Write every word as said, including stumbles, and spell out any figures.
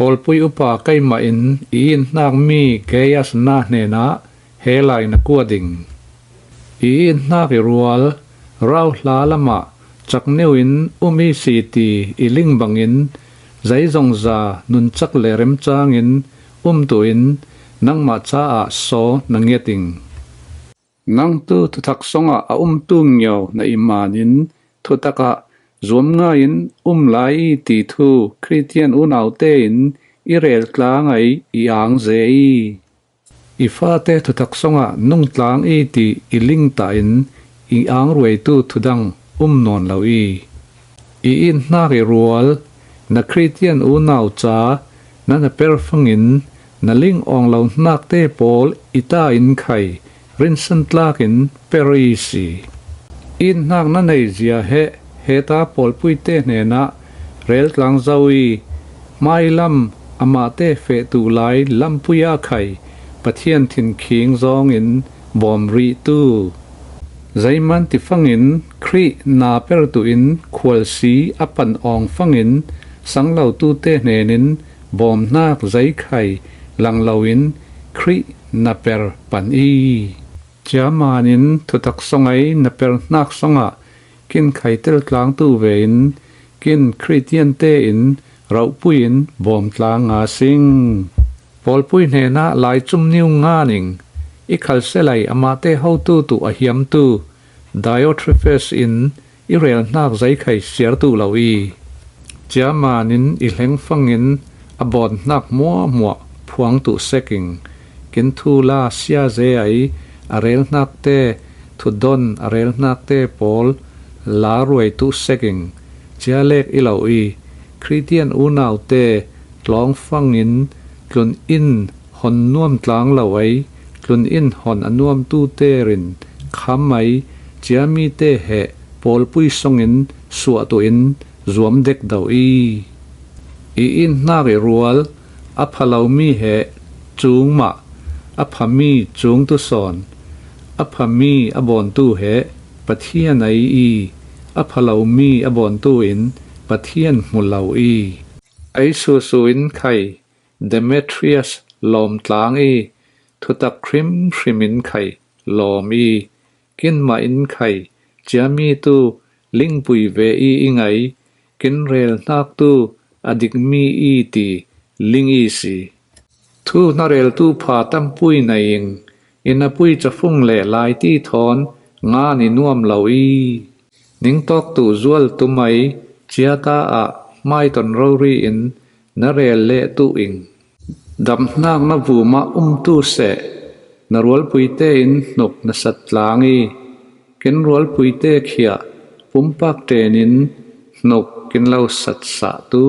Pawlpui upa keimah in i it hnak mi Gaius na hnenah he lai na kuat ding. I it hnak i rual, rauhla lamah cakneu in um i si ti i ling bangin, zeizongza nunchak le remcangin um tuin nangmah caah saw na ngiat ding. Nang tu thutak songah a umtu ngio na i manin thutak ah zuam ngaiin um lai i ti thu Khristian unaute in i rel tlang ai i ang ze i. I fate thutak songah nung tlang i ti i ling ta in i ang ruaitu thudang um nawn lo i. I it hnak i rual, na Khristian unau ca na na per fangin na ling awng lo hnakte pawl i ta in khai rinsan tlakin per i si. It hnak na nei zia he heta pawlpuite hnenah rel tlang zo i, hmailam amahte feh tu lai lampui ah khai Pathian thinkhing zawngin bawm rihtu. Zeiman tifangin Khrih na per tuin khualsi a pan awng fangin sanglotute hnenin bawmhnak zeikhai lang loin Khrih na per pan i. Ciamanin thutak songai na per hnak songah kin khai tel tlangtu vein kin Khristiante in rauhpui in bawm tlang nga sing. Pawlpui hnenah lai cum niu nga ning, i khalselai amahte hotu tu a hiamtu Diotrephes in i rel hnak zeikhai siar tu lo i. Ciamanin i hleng fangin a bawn hnak muahmuah phuang tu seking, kin thu la sia ze ai a rel hnakte, thudon a rel hnakte pawl la ruai tu seking, cia lek i lo i. Khristian unaute tlawng fangin tlun in hon nuam tlang lo ai, tlun in hon a nuamtute rin kham ai, ciamite he pawlpui songin suah tuin zuam dek do i. I in hnak i rual, a pha lomi he cung mah, a phami cung tu sawn, a phami a bawntu he Pathian ai i, a pha lomi a bawntu in Pathian hmu lo i. Ei susu in khai Demetrius lawm tlang i, thutak hrimhrim in khai lawm i, kinmah in khai ciami tu lingpui ve i i ngai, kin rel hnak tu a dikmi i ti ling i si. Thu na rel tu pha tampui na ing, i na pui cafung le lai ti thawn nga ni nuam lo i. Ningtawk tu zual tum ai, ciata ah hmaiton rori in na rel leh tu ing. Damhnak na vumah um tu seh, na rualpuite in hnuk na sat tlang i, kin rualpuite khiah pumpak ṭen in hnuk kin lo satsah tu.